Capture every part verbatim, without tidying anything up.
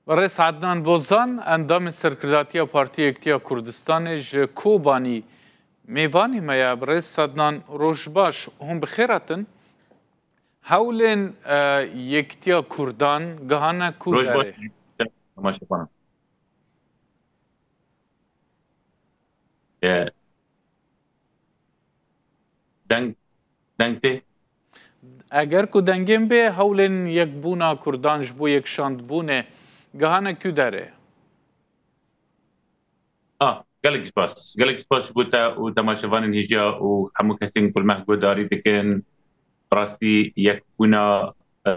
Birêz Adnan Bozan, endamê serkirdatiya Partiya Yekitiya Kurdistanê ji Kobanî, mêvanê me ye. Birêz Adnan, roj baş. Hûn bi xêr hatin. Hewlên, e, yekitiya Kurdan gihane ku Roj baş. derê? Temaşevanan. E, deng, deng tê? Eger ku dengên bê, hewlên yekbûna Kurdan ji bo yekşandbûnê gihane ku derê? Ah, gelek spas. Gelek spas ji bo te û temaşevanên hêja û hemû kesên ku li me guhdarî dikin. Bi rastî yekbûna, e,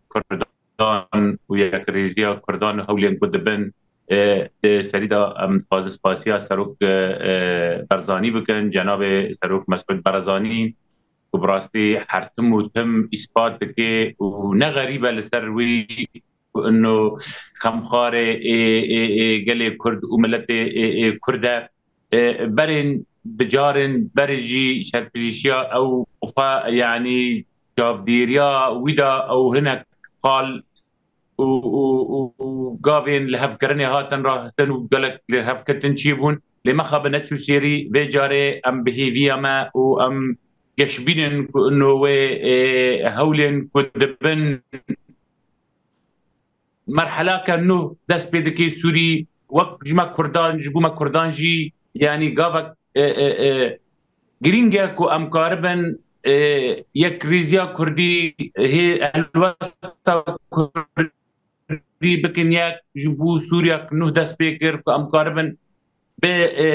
Kurdan û yekrêziya Kurdan û hewlên ku dibin, e, di serî de em dixwazin spasiya Serok, e, e, Barzanî bikin, cenabê Serok Mesûd Barzanî, ku bi rastî her tim û tim îspat dike û ne xerîb e li ser wî ku ino xemxarê ê, ê, ê gelê Kurd û miletê ê, ê Kurd e. E, berên bi carên berê jî serpilîşiya ew xwe, yanî çavdêriya wî de ew hinek qal û, û, û, û gavên li hevkirinê hatin rahistin û gelek li hevketin çêbûn. Lê mexabe neçû sêrî, vê carê em bi hêviya me û em geşbîn in ku ino wê, e, hewlên ku dibin merhelake nû dest pê dike Sûrî, wek ji me Kurdan, ji bo me Kurdan jî, yanî gavek, e, e, e, girîng e ku em karibin, e, yekrêziya Kurdî, hê helwesta Kurdî bikin yek, ji bo Sûriya ku nû dest pê kir, ku em karibin bi, e,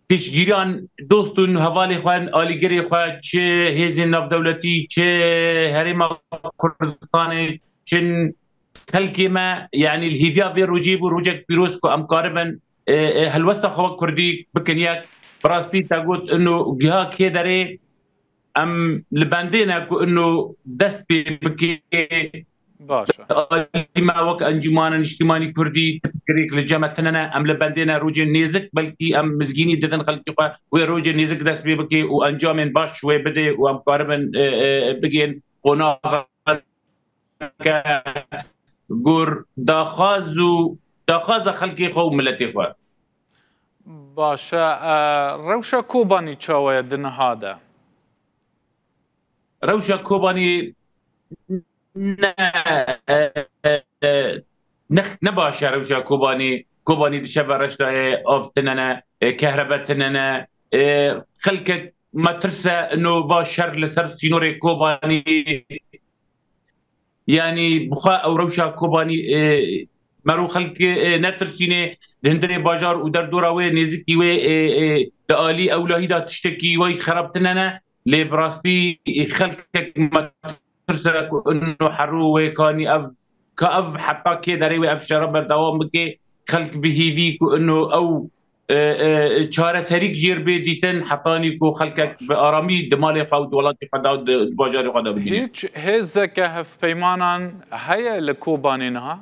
piştgiriyan dost û hevalê xwe, alîgirê xwe, çi hêzên navdewletî, çi Herêma Kurdistanê, çi xelkê me, yanî li hêviya vê rojê bû rojek pîroz ku em karibin, e, e, helwesta xwe wek Kurdî bikin yek. Bi rastî te got ino giha kê derê, em li bendê ne ku ino dest pê bike. Baş e. Alî me wek Encûmana Niştimanî Kurdî, ti fikirêk li cem me tine ne. Em li bendê ne rojên nêzik, belkî em mizgînî didin xelkê xwe, wê rojên nêzik dest pê bike û encamên baş wê bide û em karibin, e, e, bigên qonaxeke gor daxwaz û daxwaza xelkê xwe û miletê xwe. Baş e. E, rewşa Kobanî çawa ye di niha de? Rewşa Kobanî ne, e, e, e, ne, ne baş e rewşa Kobanî. Kobanî di şeva reş de ye, av tine ne, e, kehrebe tine ne. E, xelkek metirse ino va şer li ser sînorê Kobanî. Yanî bixwe ew rewşa Kobanî, e, mero xelk, e, netirsîne, di hundirê bajar û derdora wê nêzikî wê, e, e, di alî ewlahî de tiştekî wayî xerab tine ne. Lê bi rastî, e, xelkek metirse ku ino hero wê kanî ev, ka ev heta kê derê wê ev şera berdewam bike, xelk bi hêvî ku ino ew, e, e, çareserîk jêr bê dîtin, hetanî ku xelkek bi aramî di malê xwe û di welatê xwe de û di, di bajarê xwe de bimîne. Hîç hêzeke hevpeymanan heye li Kobanê niha?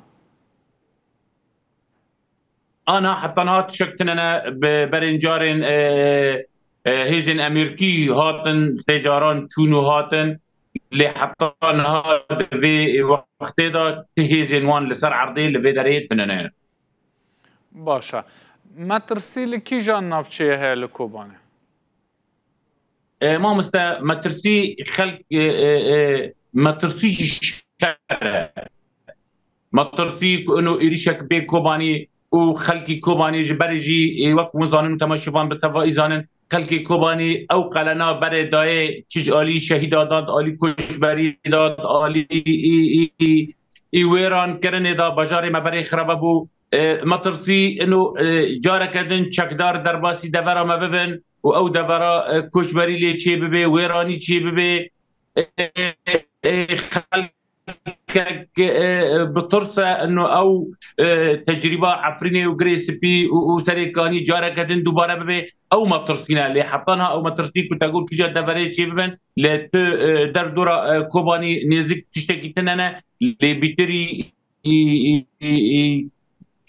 Ana heta niha tişek tine ne, bi berên carên, e, e, hêzên Amerîkî hatin, sê caran çûn û hatin, lê heta niha di vê wextê de ti hêzên wan li ser erdê li vê derê tine ne. Baş e. Metirsî li kîjan navçeyê heye li Kobanê? E, mamoste, metirsî xelk, e, e, e, metirsî ji şer e. Metirsî ku ino êrîşek bê Kobanî û xelkî Kobanî ji berê jî, e, wek hûn zanin û temaşevan bi tevayî zanin, xelkê Kobanî ew qelena berê dayê çi ji alî şehîda dan, alî koçberî dan, alî î, î, î, î wêran kirinê da bajarê me berê xirabe bû. E, metirsî ino, e, careke din çekdar derbasî devera me bibin û ew devera, e, koçberî lê çê bibe, wêranî çê bibe. E, e, e, xelkek, e, bi tirs e ino ew, e, tecrîba Efrînê û Girê Spî û, û Serêkanî careke din dubare bibe. Ew metirsî ne. Lê heta niha ew metirsî ku te got kîja deverê çê bibin, lê tu, e, derdora, e, Kobanî nêzik tiştekî tine ne. Lê bîtirî î, î, î, î,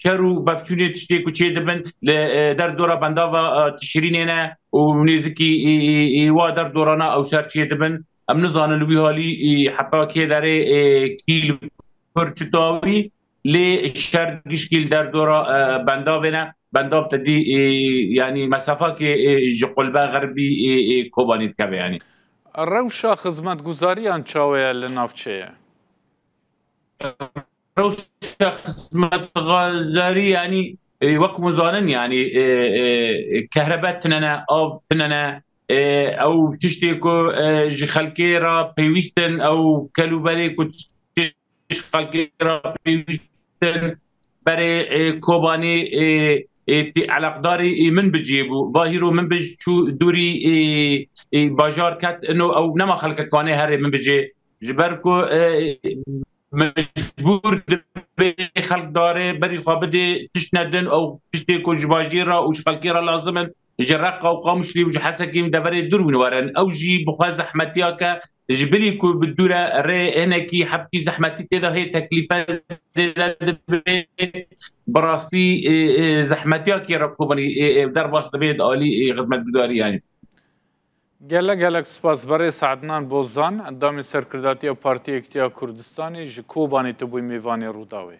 şer û bevçûnê tiştê ku çê dibin li, e, derdora bendava, e, Tişrînê ne û nêzikî, î, î, î, wa derdorana ew şer çê dibin. Em nizanin li wî halî, î, heta kê derê, e, kî li kur çi dawî, Lê şer gişkî li derdora, e, bendavê ne. Bendav te dî, e, yanî mesafakê, e, ji qulbe xerbî, e, e, Kobanî dikeve yanî. Rewşa xizmetguzariyan çawa ye li navçeyê? Rewşa xizmetguzarî yanî, e, wek hûn zanin yanî, e, e, kehrebe tine ne, av tine ne, e, ew tiştê ku, e, ji xelkê re pêwîst in, ew kelûberê ku ji xelkê re pêwîst in, berê, e, Kobanî, e, e, tî eleqdarî, e, Minbicê bû. Bahîro Minbic çû dûrî, e, e, bajar ket, ino ew nema xelkek kanê herê Minbicê. Ji ber ku, e, mecbûr dibe xelk darê berî xwe bidê, tişt nedin, ew tiştê ku ji bajêr re û ji xelkê re lazim in, ji Reqa û Qamişlî û ji Hesekî û deverê dûr wîn werin. Ew jî bi xwe zehmetiya ke ji bilî ku bi dûre rê hinekî hebkî zehmetî tê de hê, teklîfe zêde dibe, bi rastî, e, e, zehmetiyakê re Kobanî, e, e, derbas dibe di alî, e, xizmetgudarî yanî. Gelek gelek spas berêz Adnan Bozan, endamê serkirdatiya Partiya Yekîtiya Kurdistanê ji Kobanê tu bûyî mêvanê Rûdawê.